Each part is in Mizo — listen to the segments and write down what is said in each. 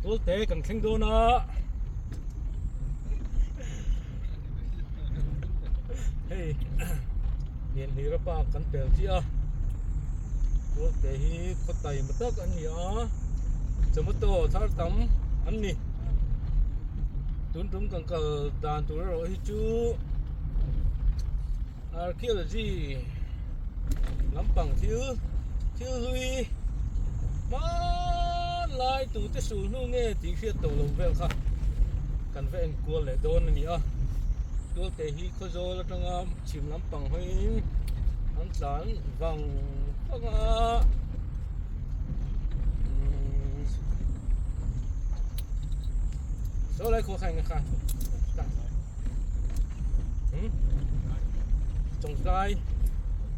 Tualte kan thleng dawn a hei Lianhlira park kan pel chiah a Tualte hi khaw taima tak an ni a tomato thar tam an ni tun tum kan kal dan tur erawh hi chu Archaeology lampang thil thil hlui hmanlai tute sul hnu nge tih hriat tawh lo vel kha kan va enkual leh dawn a ni a tualte hi khawzawl atanga chhim lampang hawiin an tlan vang vang a umm saw lai khaw kha eng kha Chawngtlai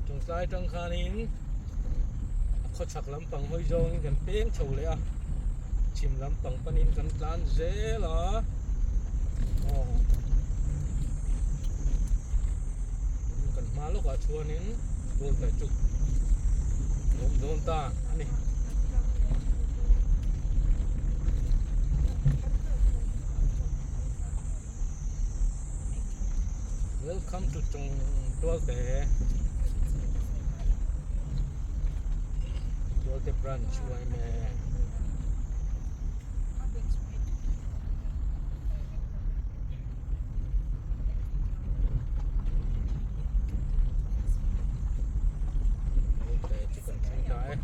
Chawngtlai atang khanin a khawchhak lampang hawi zawngin kan peng chho leh a chhim lampang panin kan tlan zel a aw kan hma lawkah chuanin ball paih chu a awm dawn ta a ni. Welcome to Chong Tualte Tualte branch YMA Tualte chu kan thleng ta e.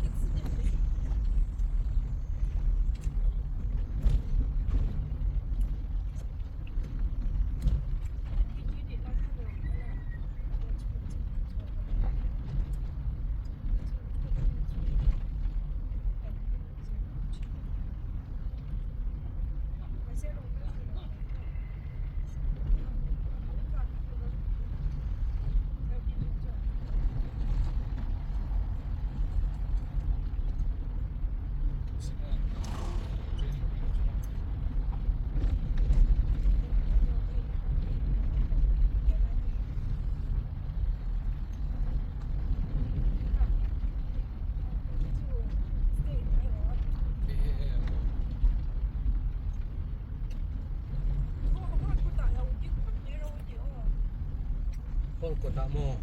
Hall kawtah maw?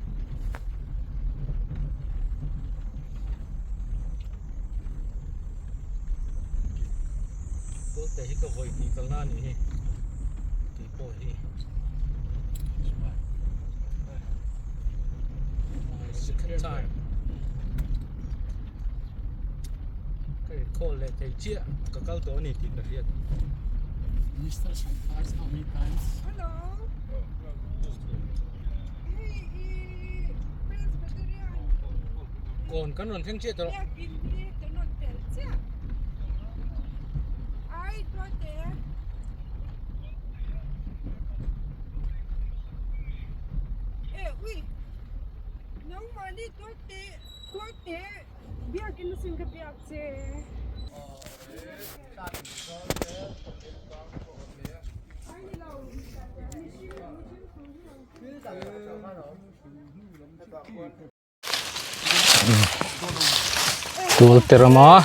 Tualte hi ka vawi hnih kalna a nih hi tih pawh hi my second time ka recall leh thei chiah ka kal tawh a ni tih ka hriat. Mister Sankar how many times? Hello. Kawn kan rawn thleng chiah tawh. Tual te rama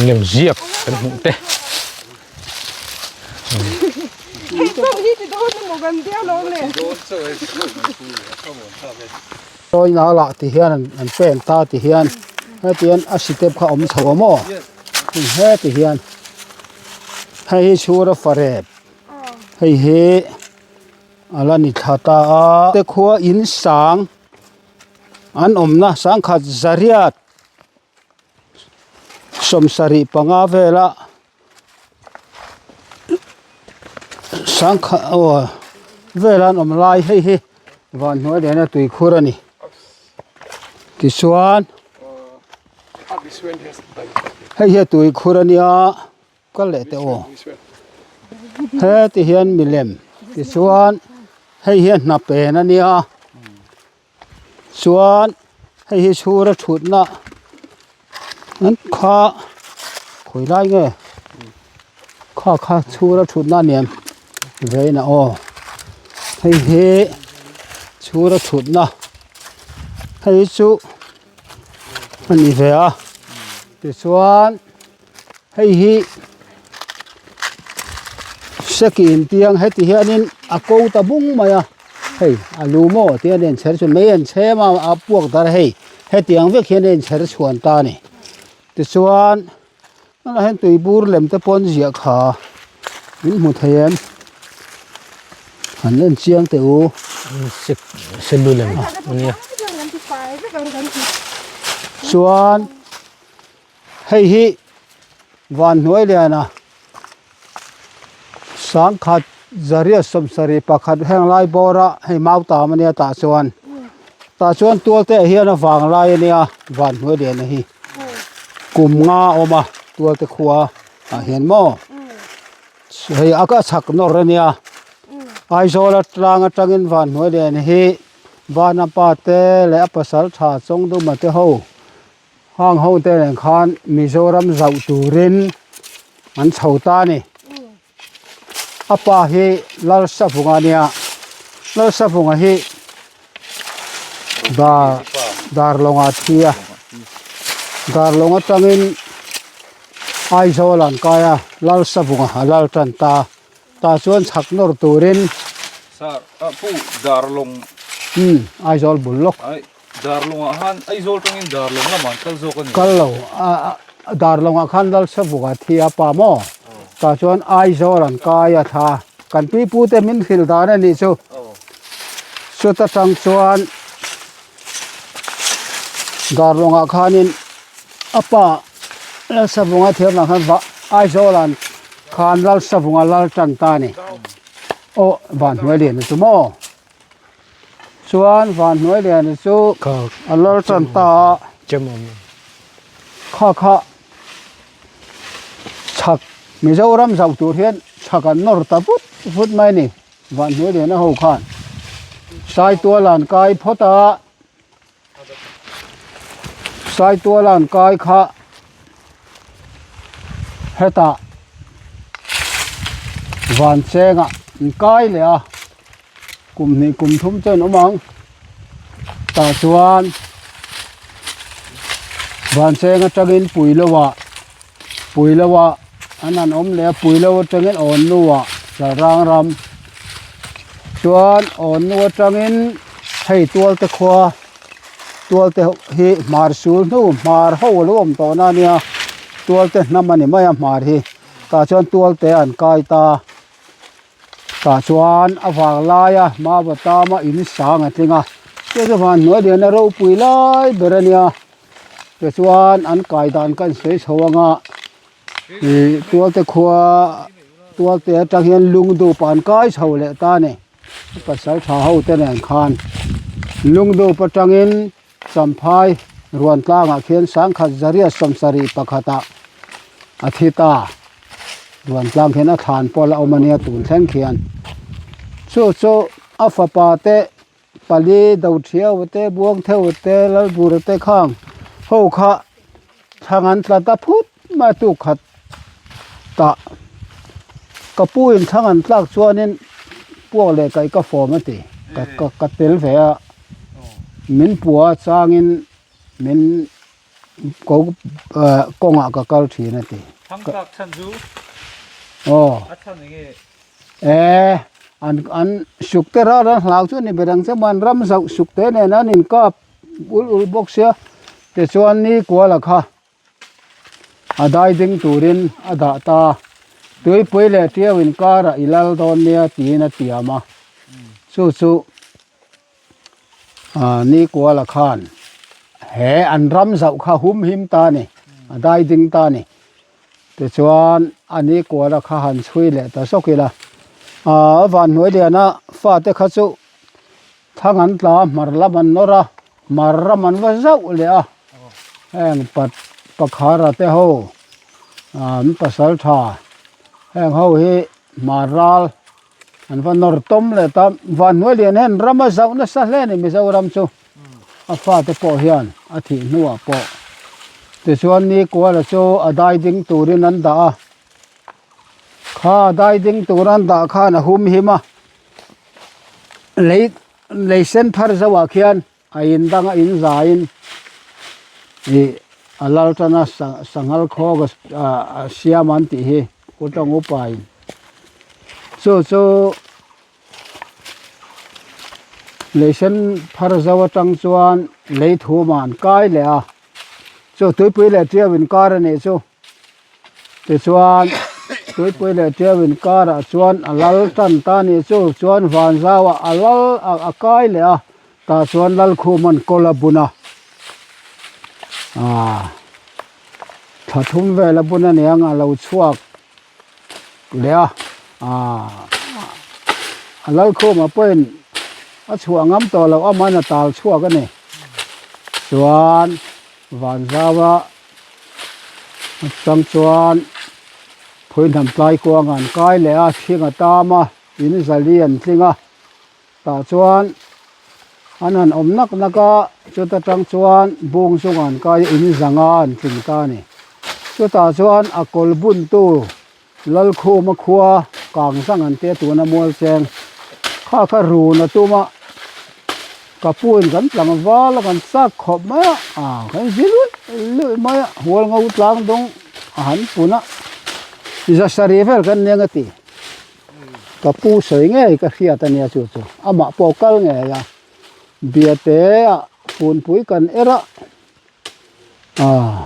nem ziak kan hmuh te. Sawi na lah ti hian an pen ta ti hian hetian a step kha awm chho a maw heti hian hei hi chhura farep hei hi a la ni thla ta a te khua in sang. An awmna sangkhat zariat 75 vela sangkhat aw vela an awm lai hei hi van hnuai lehna tuikhur a ni tichuan hei hi a tuikhur a nia. Kal leh teh aw. Heti hian milem tichuan hei hi a hna pen a nia chuan hei hi chhura thutna an kha khawi lai nge kha kha chhura thutna a niam vein a aw hei hi chhura thutna hei chu a ni ve a tichuan. Hei hi sekin tiang heti hianin a ko ta bung mai a hei a lu maw ti hian a inchher chhuan mai a inchhem a a puak dar a hei hetiang vek hian a inchher chhuan ta a ni tichuan tunah hian tui bur lem te pawh an ziah kha min hmu thei em han en chiang teh u. Chuan. Hei hi van hnuai liana sangkhat zariat 71 heng lai bawra hei mau tam ania tah chuan tah chuan tual te ah hian a vang lai ania van hnuai liana hi kum nga a awm a tual te khua ah hian maw hei a ka chhak nawr ania Aizawl atang atangin van hnuai liana hi Vanapa te leh a pasal tha Chawngduma te ho. Hang ho te nen khan Mizoram zauh turin an chho ta a ni. A pa hi Lalsavunga a nia, Lalsavunga hi dar Darlawnga a thi a, Darlawng atangin Aizawl an kai a, Lalsavunga a lal tan ta, tah chuan chhak nawr turin. Sir, a pu Darlawng. Umm, Aizawl bul lawk. Darlawngah khan Aizawl tangin Darlawng lamah an kal zawk a ni. Kal lo, Darlawngah khan Lalsavunga thi a pa maw? Tah chuan Aizawl an kai a thla. Kan pipu te min hrilh dan a nih chu. Chuta tang chuan Darlawngah khanin a pa Lalsavunga thiamah khan Aizawl an khan Lalsavunga lal tan ta a ni. Aw Vanhnuailiana chu maw? Chuan van hnuai lian chu a lal tan ta a kha kha chhak Mizoram zauh tur hian chhak an nawr ta vut vut mai a ni van hnuai lian a ho khan Saitual an kai phawt a Saitual an kai kha hetah van chengah an kai leh a. Kum hnih kum thum chuan awm ang tah chuan vancheng atangin puiloah puiloah an han awm leh a puilo atangin awn nuah chalrang ram chuan awn nu atangin hei tualte khua tualte hi hmar sul hnu hmar ho a lo awm tawh na ania tualte hnam a ni mai a hmar hi tah chuan tualte an kai ta. Tah chuan a vang laia hmava tama in sang a tling a, chu chu van hnuai lian a ropui lai ber a nia tichuan an kai dan kan sawi chho anga ih tualte khua tualte atang hian lungdup an kai chho leh ta a ni pasal tha ho te nen khan lungdup atangin champhai ruan tlangah khian sangkhat zariat 71 ah a thi ta. Ruan tlang khian a thlan pawh la awm a nia tun thleng khian chu chu a fapa te pali do thiau te buang theu te lalbur te khang ho kha thlang an tla ta phut mai a tuk khat tah ka pu in thlang an tlak chuanin puak leh kaih ka fawm a ti ka ka ka tel ve a min pua changin min. Ko kawngah ka kal thin a ti. Thangtlak chhan chu? Aw. A chhan eng nge? E, an an suk te ral an hlau chu a ni ber ang che maw, an ram zauh suk te nen an inkap ul ul bawk sia, tichuan ni kuala kha a dai ding turin a dah ta, tuipui leh tiau inkarah i lal dawn nia tiin a tiam a, chu chu ni kuala khan. He an ram zauh kha hum him ta a ni, a dai ding ta a ni. Tichuan a ni kuala kha han chhui leh ta zawk ila, a van hnuai liana fate kha chu thang an tla a, hmar lam an nawr a, hmar ram an va zauh leh a, heng pat pakhara te ho an pasal tha heng ho hi hmar ral an va nawr tawm leh ta, van hnuai lian hian ram a zauh nasa hle a ni Mizoram chu. A fate pawh hian a thih hnuah pawh tichuan ni kuala chu a dai ding turin an dah a, kha a dai ding tur an dah khan a hum him a, lei lei sen phar zoh ah khian a in dang a in zaiin ih a lal tana sanghal khawk a siam an tih hi u tawng upa in chu chu. Leisen phar zo atang chuan lei thum ah an kai leh a chu tuipui leh tiau inkar a nih chu tichuan tuipui leh tiau inkar ah chuan a lal tan ta a nih chu chuan van zau ah a lal a kai leh a tah chuan lalkhum an kawl a bun a ah thla thum vel a bun a niang a lo chhuak. leh a aaa a lalkhuma pawhin a chhuah ngam tawh loh amahin a tal chhuak a ni chuan vanzau a atang chuan phuihnam tlai kuang an kai leh a thing a tam a in zali an tling a tah chuan an han awm nak nak a chuta tang chuan bung chungah an kai a in zanga an tling ta a ni chutah chuan a kawl bun tu Lalkhuma khua kang zang an tia tuna mual cheng kha kha run a tum a ka pu in kan tlangval a kan chak khawp mai a ah kan zi luih luih mai a hual ngo tlang dawng a han pun a zasarih vel kan nia nga ti. Ka pu sawi ngei ka hriat a nia chu chu amah pawh kal ngei a biate ah funpui kan er a ah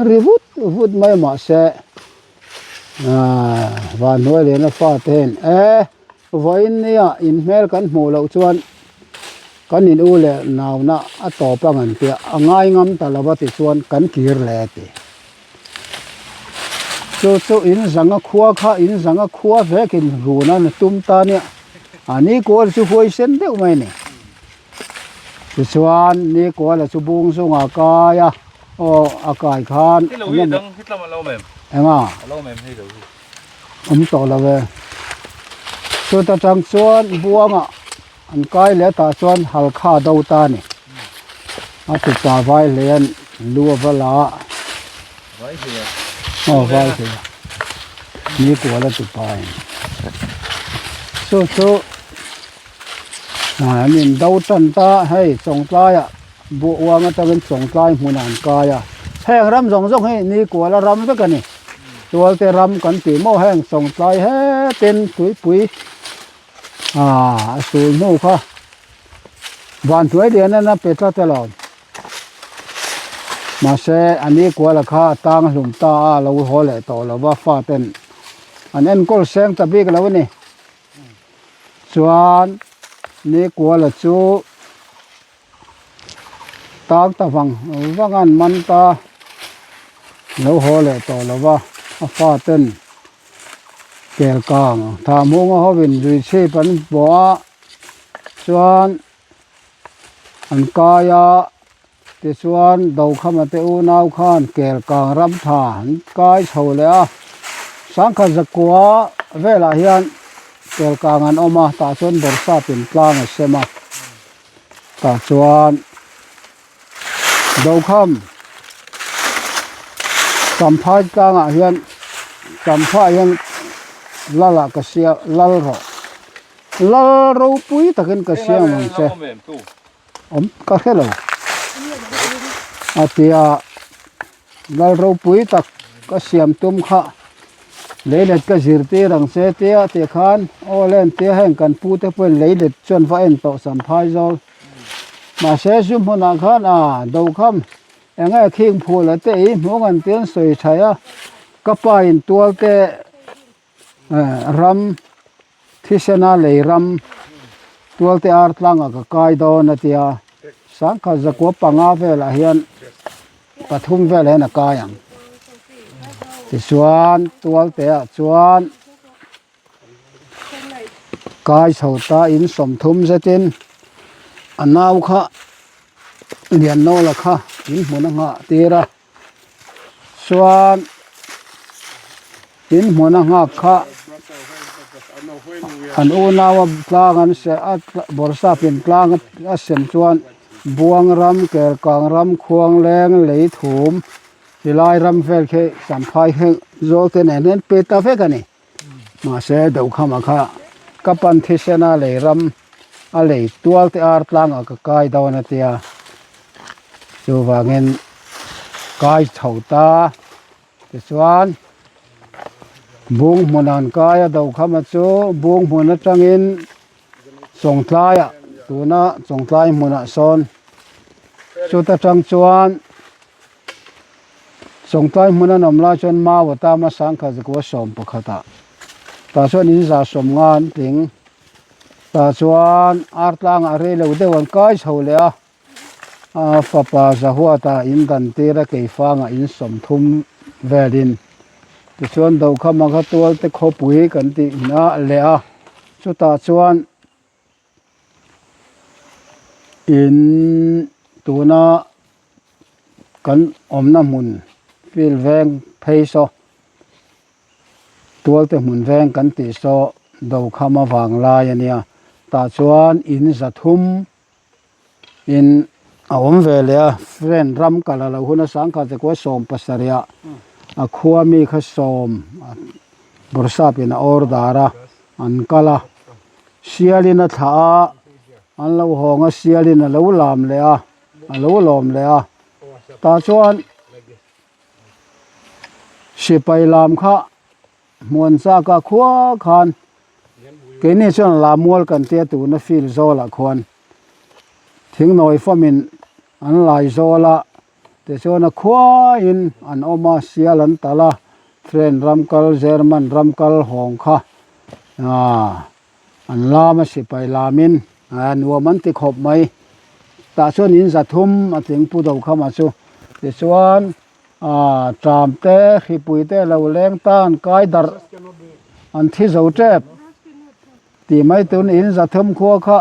ri vut vut mai mahse ah vanhnuai lehna fate hian e vawiin nia in hmel kan hmuh loh chuan kan in u leh nauna a tawp ang an tia a ngai ngam ta lo va tichuan kan kir leh a ti. Chu chu in zanga khua kha in zanga khua vekin run a na tum ta nia a ni kual chu huai sen deuh mai a ni tichuan ni kuala chu bung chungah a kai a aw a kai khan enga awm tawh lo e chuta tang chuan buangah an kai leh tah chuan halkha do ta a ni a tupa vai hle an lu a va la a aw vai hle ni kual a tupa in chu chu an in do tan ta hei chawngtlai ah buh uang atangin chawngtlai hmunah an kai a heng ram zawng zawng hi ni kual a ram vek a ni tualte ram kan tih maw heng chawngtlai hetin tuipui. Ah a sul hnu kha van hnuai lian a na pe tlat alawm mahse a ni kuala kha a tang hlum ta a lo haw leh tawh lo va fa ten an enkawl seng ta bik lo a ni chuan ni kuala chu tang ta vang vang a an man ta lo haw leh tawh lo va a fa ten. Kel kang thah hmunga hovin zui chhip an pawh a chuan an kai a tichuan Dokhama te unau khan kel kang ram tha an kai chho leh a sangkhat zakua velah hian kel kang an awm a tah chuan bawrhsap in tlang a sem a tah chuan. Dokham Champhai tlangah hian Champhai hian lal ah ka sia lal rawh lal ropui takin ka siam ang che awm ka hre lo a tia lal ropui tak ka siam tum kha leilet ka zirtir ang che tia tih khan aw len tia heng kan pu te pawhin leilet chuan va en tawh Champhai zawl. Mahse chu hmunah khan a dokham eng nge khing phul a te i hmuh ngan te an sawi thaih a ka pa in tual te ram thisena lei ram tual te ar tlangah ka kai dawn a tia. 1505 velah hian pathum velah hian a kai ang. Tichuan tualte ah chuan kai chho ta in 30 zetin a nau kha Liannawla kha in hmun a nghah tir a chuan in hmun a nghak kha an unau a tlang an se a bawrhsap in tlang a sem chuan buang ram kelkang ram khuang leng lei thum ti lai ram vel khi champhai hi zawl te nen hian pe ta vek a ni mahse dokhama kha ka pan thisen a lei ram a lei tual te ar tlangah ka kai dawn a tia chuvangin kai chho ta tichuan bung hmun an kai a dokhama chu bung hmun atangin chawngtlaiah tuna chawngtlai hmunah sawn chuta tang chuan. Chawngtlai hmun an awm lai chuan Mau a tama sangkhat zakua sawm pakhatah tah chuan in za 50 an tling. Tah chuan ar tlangah rei lo deuh an kai chho leh a, a fapa Zahuata in dan tir a keifangah in 30 velin. Tichuan Dokhama kha tualte khawpui kan tih hna leh a, chutah chuan In tuna kan awmna hmun field veng phei saw tualte hmun veng kan tih saw dokham avang lai a nia tah chuan in 300 in a awm ve leh a friend ram kal a lo hun a 1917 ah a khua mi kha sawm bawrhsap in a order a an kal a. Sialin a thlah a, an lo hawng a sialin a lo lam leh a, a lo lawm leh a. Tah chuan sipai lam kha hmuan chak a khua khan keini chuan lam mual kan tia tuna field zawlah khuan thingnawi fawmin an lai zawl a tichuan a khuain an awm a sial an talh a friend ram kal German ram kal hawng kha aaa an lam a sipai lamin aa nuam an ti khawp mai tah chuan in 300 a tling pu do khama chu tichuan aaa tram te hripui te lo leng tan kai darh an thi zo tep. Tih mai tun in 300 khua kha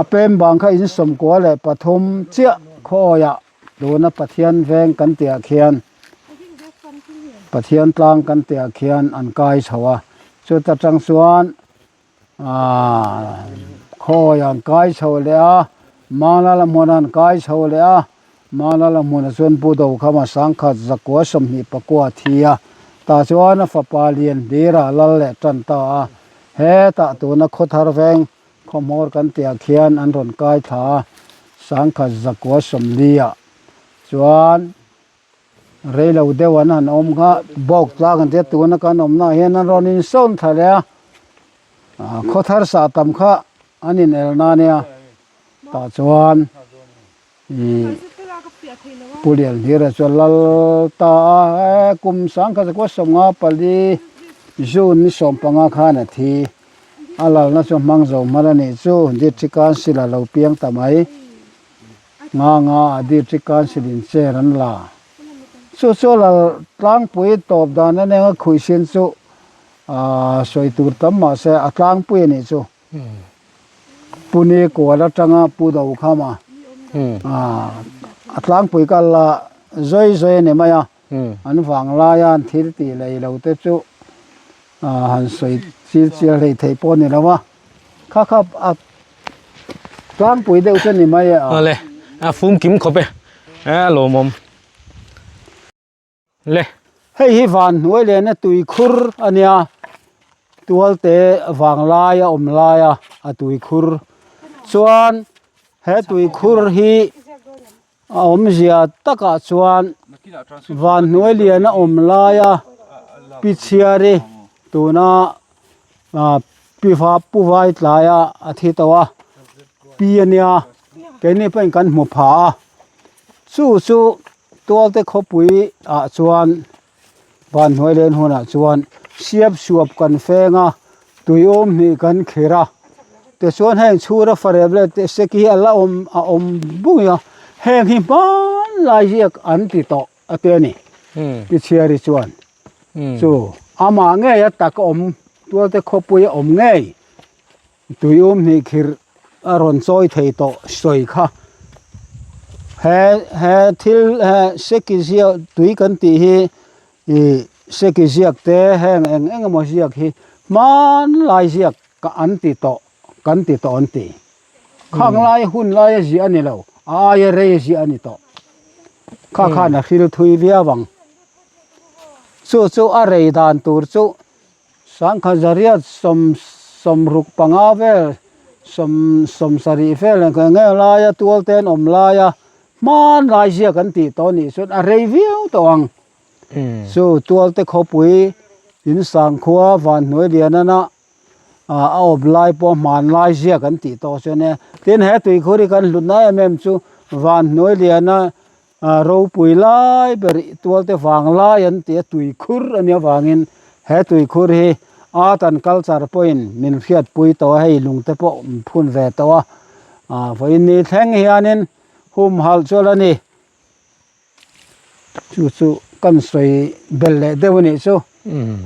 a pem bang kha in 93 chiah khawiah tuna Pathian veng kan tih ah khian Pathian tlang kan tih ah khian an kai chho a chuta tang chuan aaa khawiah an kai chho leh a Malala hmunah an kai chho leh a Malala hmunah chuan Pu Dokhama 1929 a thi a, tah chuan a fapa lian Dira lal leh tan ta a. Hetah tuna khawthar veng khawhmawr kan tih ah khian an rawn kai thla a, 1940 ah chuan reilo deuh an han awm kha bawk tlang an tia tuna kan awmna ah hian an rawn insawn thla leh a, khawthar sah tam kha an inel na nia tah chuan. Ih Pu Lianhlira chuan lal ta a he kum 1954 June ni 15 khan a thi. A lalna chu hmang zo hman a nih chu District Council a lo piang ta mai. Nga nga ah District Council in chair an la. Chu chu lal tlangpui tawp dan a neng a khuihsin chu ah sawi tur tam mahse a tlangpui a nih chu. Pune kual atanga Pu Dokhama a tlangpui kal la zawi zawi a ni mai a, an vang laia an thil tih lei lo te chu han sawi chil chial hlei theih pawh a ni lo a, kha kha a tlangpui deuh chu a ni mai a. Awle, a fum kim khawp e, a lawmawm. Le. Hei hi van hnuai lehna tuikhur a nia, tualte vanglai a awm laia a tuikhur. Chuan he tuikhur hi a awmzia takah chuan van hnuai lian a awm laia pi chhiari tuna pi va pu vai tlaia a thi tawh a, pi a nia keini pawhin kan hmu pha a, chu chu. Tualte khawpui ah chuan van hnuai len hunah chuan siap suap kan feng a, tui awm hnih kan khir a. Tichuan heng chhura farep leh te seki hi a la awm a awm bung a, heng hi hmanlai ziak an ti tawh a ti a ni. Tichhiari chuan chu amah ngei a tak awm tualte khawpui a awm ngei tuium hnih khirh a rawn chawi thei tawh sawi kha. He he thil he seki ziak tui kan tih hi ih seki ziak te heng eng eng emaw ziak hi hmanlai ziak Ka an ti tawh, kan ti tawh an ti. Khang lai hun laia ziah a ni lo, a aia rei ziah a ni tawh. Kha khan a hril thui viau ang. Chu chu a rei dan tur chu sangkhat zariat sawm sawmruk panga vel, sawm sawm sarih vel eng eng nge laia tual te an awm laia hmanlai ziah kan tih tawh a nih chuan a rei viau tawh ang. Chu tualte khawpui in sangkhua vanhnuai lianana a awp lai pawh hmanlai ziak an tih tawh chuan e. Tin he tuikhur hi kan hlutna em em chu vanhnuai liana ropui lai ber tualte vanglai an tih a tuikhur a nih avangin he tuikhur hi art and culture pawhin min hriatpui tawh a, hei lungte pawh min phun ve tawh a, vawiin ni thleng hianin humhalh chu a la ni. Chu chu kan sawi belh leh deuh a nih chu.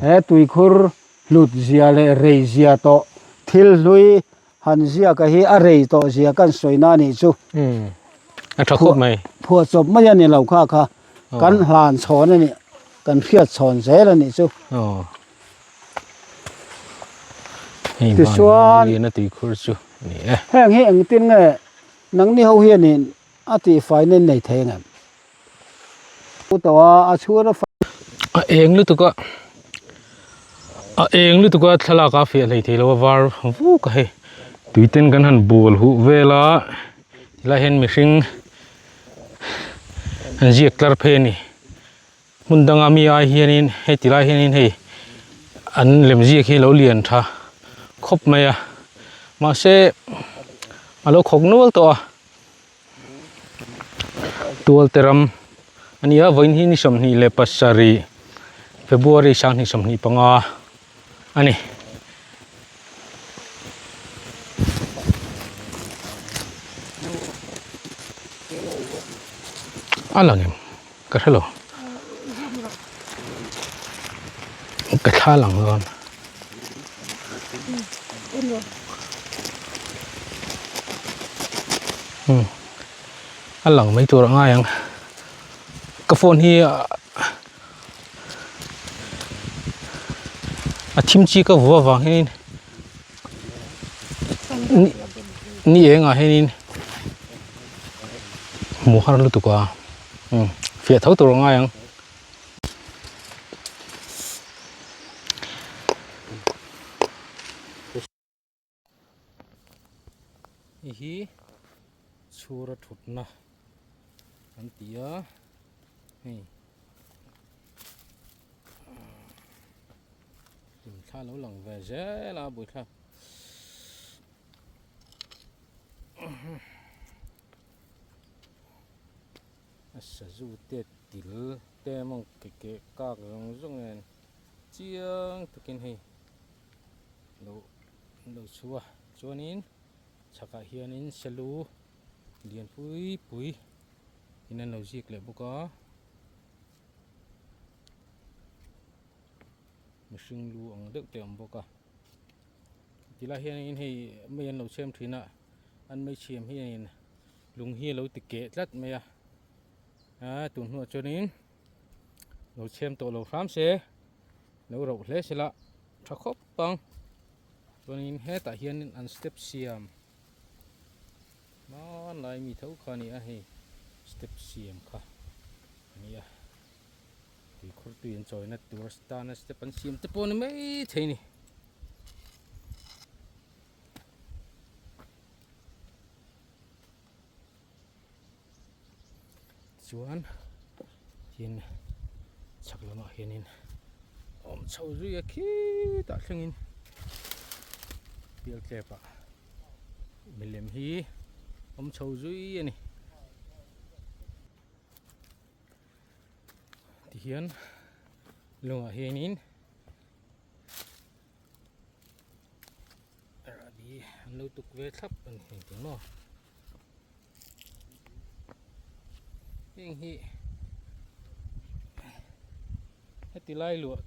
He tuikhur hlut zia leh rei zia tawh thil hlui han ziaka hi a rei tawh zia kan sawi na a nih chu. A tha khawp mai. Phuah chawp mai a ni lo kha kha kan hlan chhawn a nih kan hriat chhawn zel a nih chu. Tichuan heng hi engtin nge nangni ho hianin A tihfai nen nei thei angem? Pu tawh a, a chhur a fai. A eng lutuk a, a eng lutuk a thlalak a fiah hlei thei lo a var vuk a hei. Tui ten kan han bual huh vel a, tilai hian mihring an ziak tlar phei a ni. Hmun danga mi ai hianin hei tilai hianin hei an lemziak hi lo lian tha khawp mai a, mahse a lo khawk nual tawh a. Tualte ram a ni a vawiin hi ni 27 February 2025 a ni. A lang em ka hre lo ka thla lang dawn. A lang mai tur a ngai ang ka phone hi a thim chi ka vuah avang hianin ni engah hianin hmuh har lutuk a fiah tho tur a ngai ang. Hei hi chhura thutna an ti a hei hlimthla lo lang ve zel a buaithlak. A sazu te til te mawng ke ke kak zawng zawng nen chiang takin hei lo lo chhu a chuanin chhakah hianin selu lian pui pui in an lo zik leh bawk a mihring lu ang deuh te a awm bawk a tilai hianin hei mei an lo chhem thin a an mei chhem hianin lung hi a lo ti keh tlat mai a a tun hnuah chuanin lo chhem tawh lo hram se lo rauh hle se la tha khawp ang chuanin hetah hianin an step siam hmanlai mi tho kha a ni a hei step siam kha a ni a tuikhur tui an chawina tur tana step an siam te pawh a ni maithei a ni. Chuan tin chhak lamah hianin awm chho zui a khitah thlengin pialtlep ah milem hi awm chho zui a ni. Tihian lungah hianin. Rahbi an An lo tuk ve thlap a ni engtin maw. Heng hi heti lai luah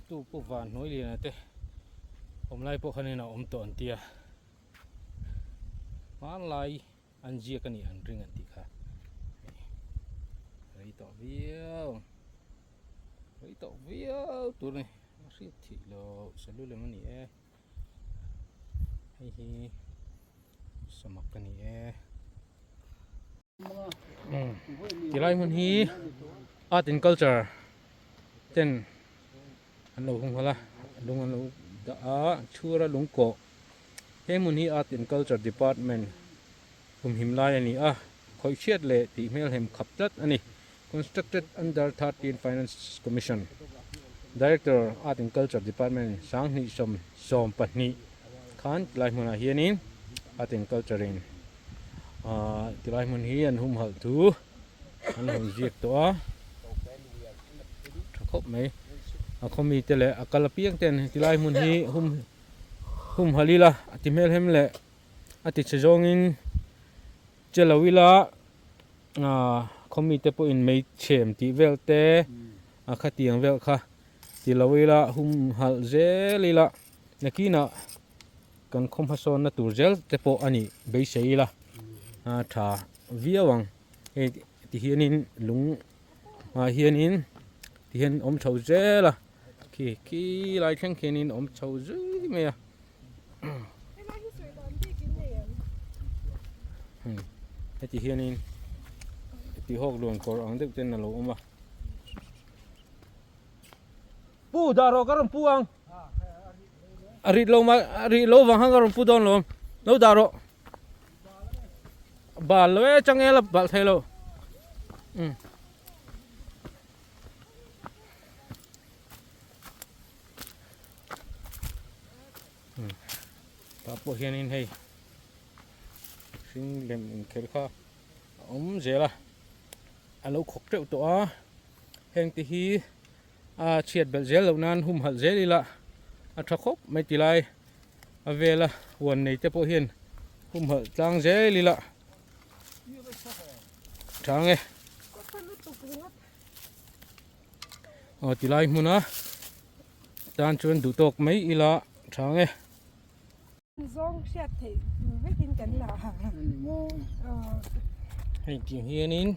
tu pu van hnuai liana te awm lai pawh khanin a awm tawh an tia hmanlai an ziak a nih an ring an tih kha rei tawh viau rei tawh viau tur a ni a hriat theih loh salu lem a ni e. Hei hi samak a ni e. Tilai hmun hi art and culture ten an lo hung nghal a lung an lo dah a chhura lung kawh he hmun hi art and culture department humhim lai a ni a khawih hriat leh tih hmelhem khap tlat a ni. Constructed under 13 Finance Commission Director Art and Culture Department Sanghnih 12 khan tilai hmunah hianin Art and Culture in ah tilai hmun hi an humhalh thu an rawn ziak tawh a tha khawp mai a khaw mite leh a kal apiang ten tilai hmun hi hum humhalh ila a ti hmelhem leh a ti chhe zawngin che lo ila. Aaa khawmi te pawhin mei chhem tih vel te a khatiang vel kha ti lo ila hum halh zel ila nakinah kan khaw hmasawnna tur zel te pawh a nih beisei ila a tha viau ang hei ti hianin lung ah hianin ti hian awm chho zel a khi khi lai thleng khianin awm chho zui mai a. Heti hianin tihawk luan kawr ang deuh ten a lo awm a. Pu dah rawh ka rawn pu ang. A rit lo mai a rit lo vang khan ka rawn pu dawn lo. Lo dah rawh. Bal lo e changel a balh thei lo. Um. Tah pawh hianin hei hring lem inkhelh kha a awm zel a a lo khawk teuh tawh a heng te hi a chhiat belh zel loh nan humhalh zel ila a tha khawp mai ti lai a vela huan nei te pawh hian humhalh tlang zel ila tha ang e. Aw tilai hmuna tan chuan duh tawk mai ila tha ang e. Zawng hriat theih tur vekin kan la a. Hei tiang hianin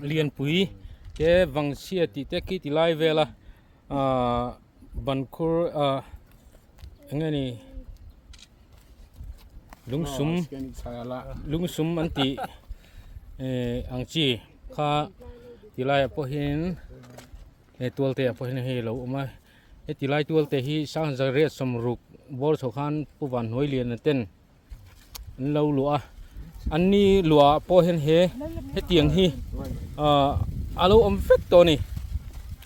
lianpui te vangchhia tih te khi tilai vela ahh bankhur ahh eng nge ni lungsum lungsum an tih eh ang chi kha tilaiah pawh hian he tual te ah pawh hian hei a lo awm a heti lai tual te hi sangzariat sawmruk bawr chho khan pu vanhnuai liana ten an lo luah a an ni luah ah pawh hian he hetiang hi ah a lo awm vek tawh a ni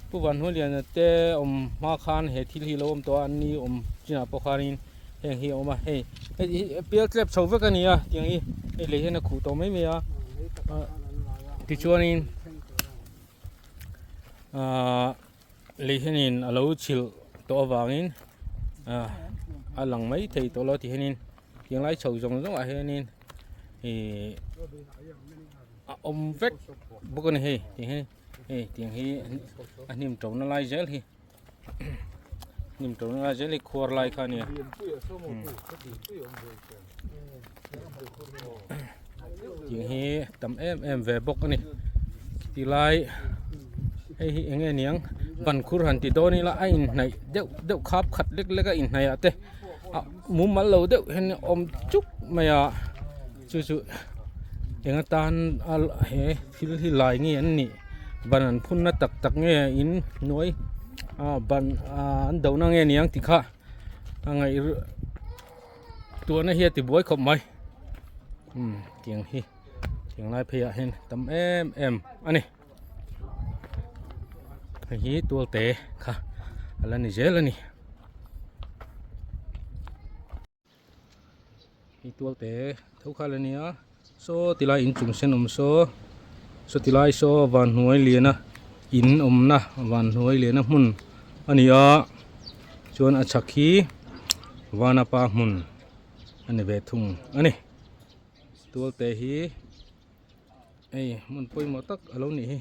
pu vanhnuai liana te awm hma khan he thil hi a lo awm tawh a an ni awm chinah pawh khanin heng hi a awm a hei hei hi pial tlep chho vek a ni a tiang hi hei lei hian a khuh tawh mai mai a tichuanin ahh lei hianin a lo chhilh tawh avangin ah a lang mai thei tawh lo ti hianin tiang lai chho zawng zawng ah hianin ihh a awm vek bawk a ni hei ti hian hei tiang hi a hnim to na lai zel hi hnim to na lai zel hi khuar lai kha a ni a tiang hi tam em em ve bawk a ni tilai hei hi eng nge niang ban khur han ti dawn ila a inhnaih deuh deuh khap khat lek lek a inhnaih ah te a mumal lo deuh hian a awm chuk mai a chu chu eng atan a he thil hi lai nge an nih ban an phun na tak tak nge in hnuai a ban an do na nge niang tih kha a ngaih. Tuahna hi a ti buai khawp mai umm tiang hi tiang lai phei ah hian tam em em a ni hei hi tual te kha a la ni zel a ni hei tual te tho kha la nia saw tilai inchung sen awm saw saw tilai saw van hnuai liana in awmna van hnuai liana hmun a ni a chuan a chhak hi vanapa hmun. a ni ve thung a ni. Tualte hi hei hmun pawimawh tak a lo nih hi.